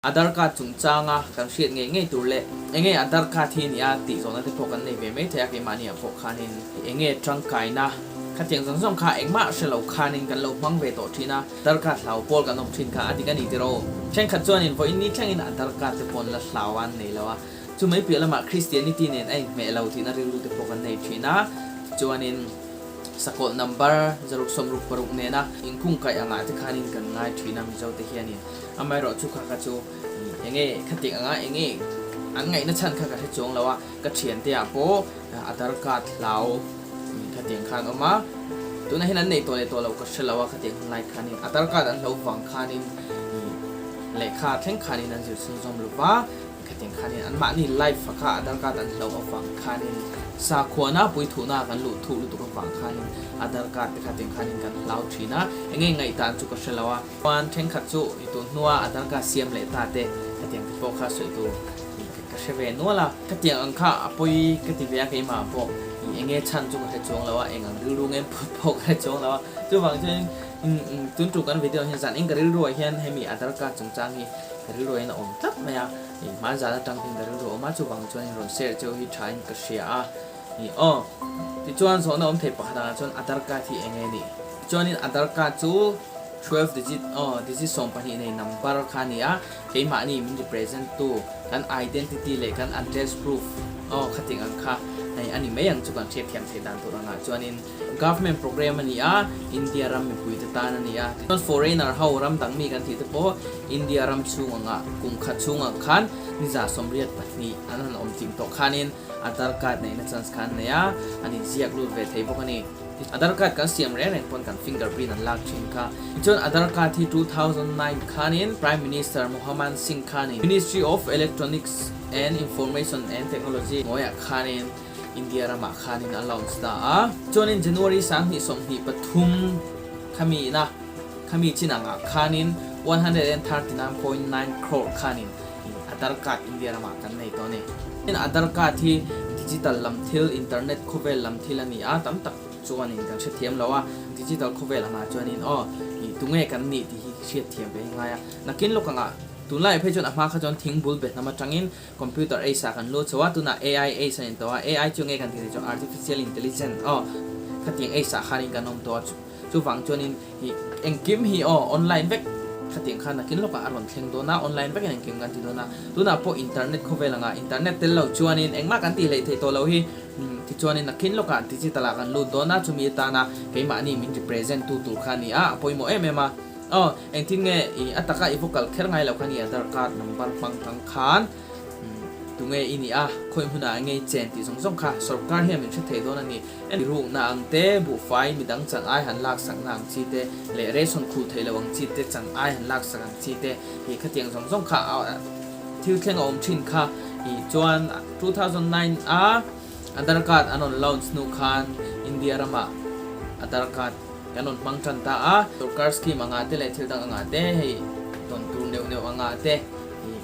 Aadhaar card chungchanga kan hriat ngei ngei tur leh enge Aadhaar card hi nia tih zawhna te pawh kan nei ve mai thei a, keimahni ah pawh khanin enge tangkaina khatiang zawng zawng kha engmah hre lo khanin kan lo hmang ve tawh thin a, Aadhaar card hlau pawl kan awm thin kha a dik a ni tiraw? Thenkhat chuanin vawiin ni thlengin Aadhaar card te pawh an la hlau a, an nei lo a, chu mai piah lamah Christianity nen a inhmeh lo tihna rilru te pawh kan nei thin a, tichuanin. Sakawlh number 666 nena inkungkaih angah te khanin kan ngai thin a Mizo te hianin. Amaherawh chu kha kha chu enge khatiang anga enge an ngaihna chhan kha ka hre chuang lo a, ka thiante ah pawh Aadhaar card hlau khatiang khan awm a, tunah hian an nei tawh leh tawh loh ka hre lo a khatiang hun lai khanin Aadhaar card an hlo vang khanin lehkha thleng khanin an zir chhunzawm lo va. Khatiang khanin anmahni life a kha Aadhaar card an hloh avang khanin sakhuana puithuhna kan luh thuh lutuk avang khanin Aadhaar card te khatiang khanin kan hlau thin a, enge ngaihdan chu ka hre lo a. Chuan thenkhat chu i tun hnua Aadhaar card siam leh ta te khatiang te pawh kha sawi tur ka hre ve nual a. Khatiang ang kha a pawi ka ti ve a keimah pawh i enge chhan chu ka hre chuang lo a, eng ang rilru nge phut pawh ka hre chuang lo a. Chuvang chuanin tun tuk kan video hian zan eng ka rilruah hian hemi Aadhaar card chungchang hi Ka rilru in a awm tlat mai a, ih hmanzan atang hian ka rilru a awm a, chuvang chuan in rawn share cheu hi tha in ka hria a ni aw. Tichuan zawhna awm thei pakhat angah chuan Aadhaar card hi eng nge ni? Tichuanin Aadhaar card chu 12 digit aw digit 12 nei number kha a ni a, keimahni min represent tu kan identity leh kan address proof aw khating ang kha hei a ni mai ang chu kan hriatthiam theih dan tur angah chuanin Government program a ni a, India ram mipuite tan a ni a. Tichuan foreigner ho ram dang mi kan tih te pawh India ram chhung anga kum khat chhungah khan ni 82 an han awm tling tawh khanin Aadhaar card neihna chance kha an nei a, an inziak lut ve thei bawk a ni. Aadhaar card kan siam reng reng pawn kan fingerprint an lak thin kha. Tichuan Aadhaar card hi 2009 khanin Prime Minister Mohaman Singh khanin Ministry of Electronics and Information and Technology hnuaiah khanin India ramah khanin a launch ta a. Chuanin January 2023 khami ina khami chin angah khanin 139.9 crore khanin Aadhaar card India ramah kan nei tawh a ni. Tin Aadhaar card hi digital lam thil, internet khawvel lam thil a ni a, tam tak chuanin kan hrethiam lo a, digital khawvel angah chuanin aw tunge kan nih tih hi hriatthiam ve hi ngai a. Nakin lawk angah tunlaiah phei chuan a hma kha chuan thingbul be hnam atangin Computer age ah kan lut chho a, tunah AI age a ni tawh a, AI chu nge kan tih theih chu Artificial Intelligent aw khatiang age ah khanin kan awm tawh a, chuvang chuanin ih engkim hi aw online vek khatiang khan nakin lawkah a rawn thleng dawn a, online vekin engkim kan ti dawn a, tunah pawh internet khawvel anga internet tel lo chuanin engmah kan tih hleih theih tawh loh hi tichuanin nakin lawkah digital ah kan lut dawn a, chumi atana keimahni min represent tu tur kha a ni a, a pawimawh em em a. Aw, engtin nge i a taka i vocal kher ngai lo kha ni Aadhaar card number hmang tang khan tunge i nih a, khawi hmunah nge i chen tih zawng zawng kha sorkar hian min hre thei dawn a ni. I rukna ang te, buhfai midang chan ai han laksak na ang chi te leh ration khul thei lo ang chi te chan ai han laksak ang chi te i khatiang zawng zawng kha thil thleng a awm thin kha i chuan 2009 a Aadhaar card an rawn launch hnu khan India ramah Aadhaar card Kan rawn hmang tan ta a, sorkar scheme angah te leh thil dang angah te hei tawn tur neuh neuh angah te ih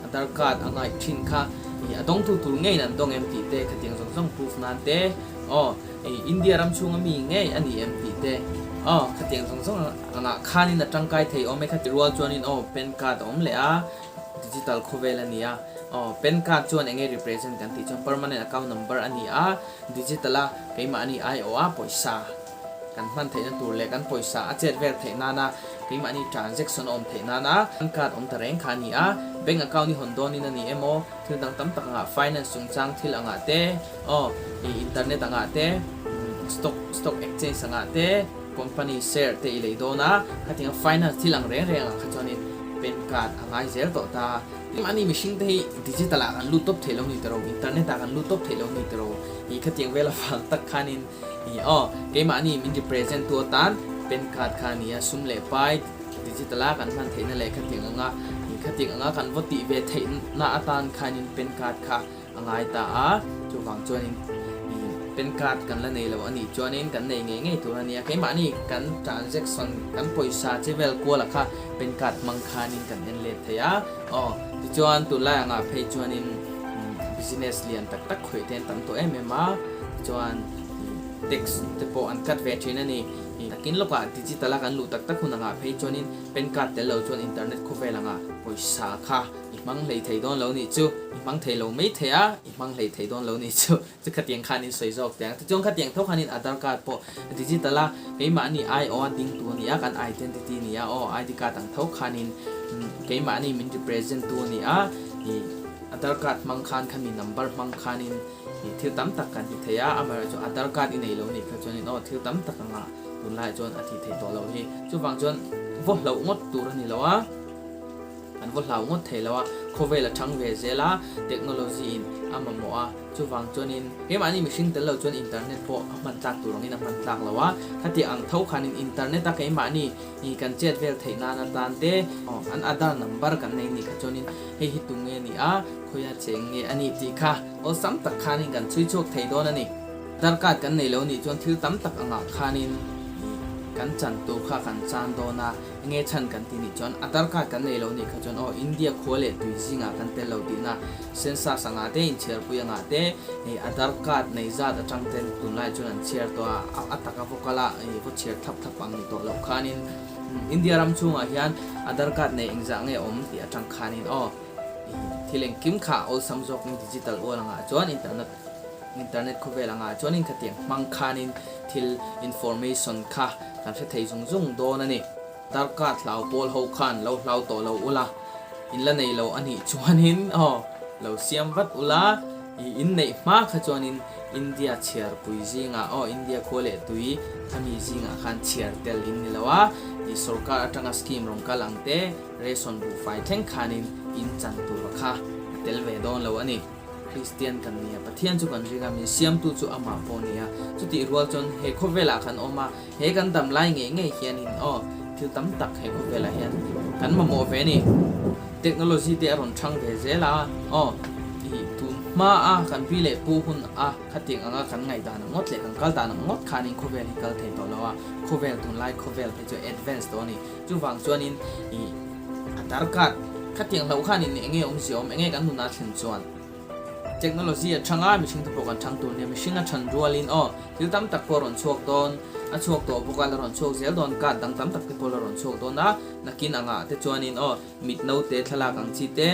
Aadhaar card a ngaih thin kha ih a dawngtu tur ngeiin an dawng em tih te khatiang zawng zawng proof nan te aw ih India ram chhunga mi ngei a ni em tih te aw khatiang zawng zawng angah khanin a tangkai thei awm e khati rual chuanin aw pan card a awm leh a digital khawvel a ni a aw pan card chuan enge represent kan tih chuan permanent account number a ni a digital a keimahni aiawh a pawisa. Kan hman theihna tur leh kan pawisa a chet vel theih nana keimahni transaction a awm theih nana kan card awm ta reng kha a ni a, bank account i hawn dawnin a ni emaw thil dang tam tak angah finance chungchang thil angah te aw i internet angah te stock stock exchange angah te company share te i lei dawn a khatiang finance thil ang reng reng ah kha chuanin pan card a ngai zel tawh ta. Keimahni mihring te hi digital ah kan lut tawp theih lo ni tawh ro internet ah kan lut tawp theih lo ni tawh ro i khatiang vel avang tak khanin Ni aw, keimahni min represent tu atan pen card kha a ni a, sum leh pai digital a kan hman theihna leh khatiang anga khatiang anga kan vaw tih ve theihna atan khanin pen card kha a ngai ta a, chuvang chuanin pen card kan la nei lo a nih chuanin kan nei ngei ngei tur a ni a, keimahni kan transaction kan pawisa che vel kuala kha pen card hmang khanin kan en let thei a, aw tichuan tunlai angah phei chuanin business lian tak tak khawih te an tam tawh em em a. Chuan tax te pawh an cut ve thin a ni. Takin lawkah digital a kan luh tak tak hun angah phei chuanin pan card tel lo chuan internet khawvel angah. Pawisa kha i hmang hlei thei dawn lo nih chu, i hmang thei lo mai thei a, i hmang hlei thei dawn lo nih chu, chu khatiang khanin sawi zawk teh ang. Tichuan khatiang tho khanin Aadhaar card pawh digital a, keimahni aiawha dingtu a ni a, kan identity a ni a, aw ID card ang tho khanin keimahni min represent tu a ni a, ih Aadhaar card hmang khan khami number hmang khanin ih thil tam tak kan ti thei a, amaherawhchu Aadhaar card i nei lo nih kha chuanin aw thil tam tak anga tunlaiah chuan a tih theih tawh loh hi. Chuvang chuan vaw hlauh ngawt tur a ni lo a. An vaw hlau ngawt thei lo a, khawvel a thang ve zel a, technology in a mamawh a, chuvang chuanin keimahni mihring tel lo chuan internet pawh a hman tlak tur angin a hman tlak lo a, khati ang tho khanin internet a keimahni kan chet vel theih nan atan te an Aadhaar number kan nei nih kha chuanin hei hi tunge ni a, khawia cheng nge a ni tih kha awlsam tak khanin kan chhui chhuak thei dawn a ni. Aadhaar card kan nei lo nih chuan thil tam tak angah khanin kan chan tur kha kan chan dawn a. Enge chhan kan ti nih chuan Aadhaar card kan nei lo nih kha chuan aw India khua leh tui zingah kan tel lo tihna census angah te inchhiarpui angah te hei Aadhaar card nei zat atang ten tunlai chuan an chhiar tawh a, a taka vaw kal a hei vaw chhiar thlap thlap ang ni tawh loh khanin India ram chhungah hian Aadhaar card nei engzah nge awm tih atang khanin aw thil engkim kha awlsam zawkin digital world angah chuan internet Internet khawvel angah chuanin khatiang hmang khanin thil information kha kan hre thei zung zung dawn a ni. Darkar hlau pawl ho khan lo hlau tawh lo ula, in la nei lo a nih chuanin aw lo siam vat ula, i in neih hma kha chuanin India chhiar pui zingah aw India khua leh tui khami zingah khan chhiar tel in ni lo a, i sorkar atanga scheme rawn kal ang te ration buhfai thleng khanin in chan tur kha a tel ve dawn lo a ni. Kristian kan ni a, Pathian chu kan ring a, min siamtu chu amah pawh a ni a. Chutih rual chuan he khawvelah kan awm a, he kan dam lai ngei ngei hianin aw, thil tam tak he khawvelah hian kan mamawh ve a ni. Technology te a rawn thang ve zel a, aw, ih tun hma a kan pi leh pu hun a khatiang anga kan ngaihdan ang ngawt leh kan kal dan ang ngawt khanin khawvel hi kal thei tawh lo a, khawvel tunlai khawvel phei chu advance tawh a ni. Chuvang chuanin ih a darkar khatiang hlauh khanin eng nge awmzia awm, eng nge kan nunah thlen chuan technology a thang a, mihring te pawh kan thang tur nia, mihring a than rualin aw thil tam tak pawh a rawn chhuak dawn, a chhuak tawh bawk a, la rawn chhuak zel dawn, card dang tam tak te pawh la rawn chhuak dawn a, nakin angah te chuanin aw mit naute thlalak ang chi te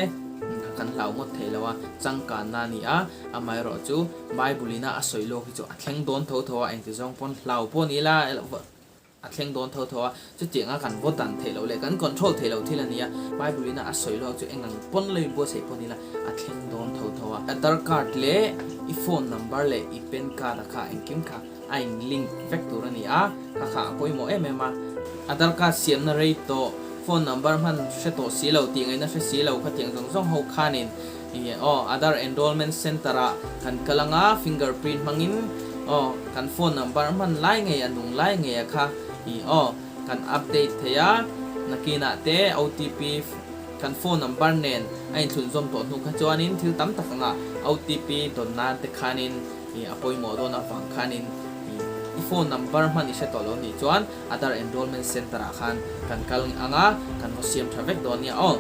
kan hlau ngawt thei lo a, changkanna a ni a, amaherawhchu Bible ina a sawi lawk hi chu a thleng dawn tho tho a, engti zawng pawn hlau pawh ni ila. A thleng dawn tho tho a, chutianga kan vote dan theih loh leh kan control theih loh thil a ni a, Bible ina a sawi lawk chu eng ang pawn lo inbuatsaih pawh ni la, a thleng dawn tho tho a. Aadhaar card leh i phone number leh i pan card a kha engkim kha a in link vek tur a ni a, kha kha a pawimawh em em a. Aadhaar card siamna rei tawh, phone number hman hre tawh si lo, tih ngaihna hre si lo khatiang zawng zawng ho khanin Ih aw, Aadhaar Enrollment Centre ah kan kal anga finger print hmangin aw kan phone number hman lai ngei a nung lai ngei a kha ih aw kan update thei a, nakinah te OTP kan phone number nen a inthlunzawm tawh hnu kha chuanin thil tam tak anga OTP dawn nan te khanin ih a pawimawh dawn avang khanin ih i phone number hman i hre tawh lo nih chuan Aadhaar Enrollment Centre ah khan kan kal anga kan va siam tha vek dawn nia aw.